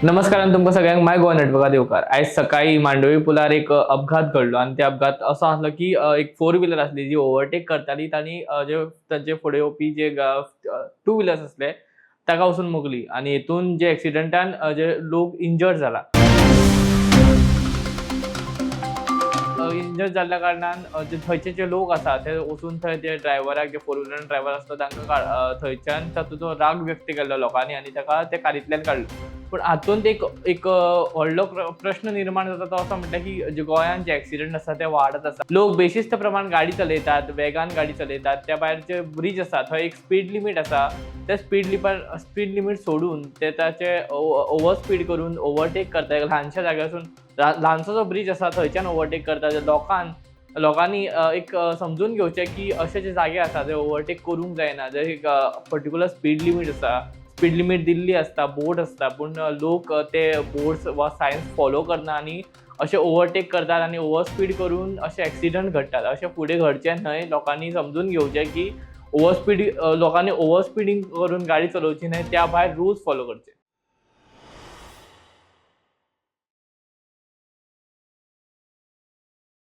नमस्कार आनी तुमकां सगळ्यांक माय गोवा नेटवर्कात येवकार. आयज सकाळी मांडवी पुलार एक अपघात घडलो आनी त्या अपघात असो आसलो की एक फोर व्हिलर आसली जी ओवरटेक करताली. तांणी जे तांचे फुडें येवपी जे टू व्हिलर्स आसले ताका वचून मोगली आनी हेतून जे एक्सिडंटान जे लोक इंजर्ड जाला. इंजर्ड जाल्ल्या कारणान जे थंयचे जे लोक आसा ते वचून थंय ते ड्रायव्हराक, जे फोर व्हिलर ड्रायव्हर आसलो तांकां थंयच्यान तातूंत राग व्यक्त केल्लो लोकांनी आनी ताका ते कारींतल्यान काडलो. पूण हातूंत एक एक व्हडलो प्रश्न निर्माण जाता तो असो म्हणटा की जे गोंयांत जे एक्सिडंट आसा ते वाडत आसा. लोक बेशिस्त प्रमाण गाडी चलयतात, वेगान गाडी चलयतात. त्या भायर जे ब्रीज आसा थंय एक स्पीड लिमीट आसा. त्या स्पीड लिमीट सोडून ते ताचे ओवर स्पीड करून ओवरटेक करता. एक ल्हानशा जाग्यासून, ल्हानसो जो ब्रीज आसा थंयच्यान ओवरटेक करता. जे लोकांनी एक समजून घेवचें की अशे जे जागे आसा ते ओवरटेक करूंक जायना. जे एक पर्टिक्युलर स्पीड लिमीट आसा, स्पीड लिमीट दिल्ली आसता, बोर्ड आसता, पूण लोक ते बोर्ड्स वा सायन्स फॉलो करना आनी अशे ओवरटेक करतात आनी ओवर स्पीड करून अशे एक्सिडंट घडटात. अशें फुडें घडचें न्हय. लोकांनी समजून घेवचें की ओवर स्पीड लोकांनी ओवर स्पिडींग करून गाडी चलोवची न्हय, त्या भायर रुल्स फॉलो करचे.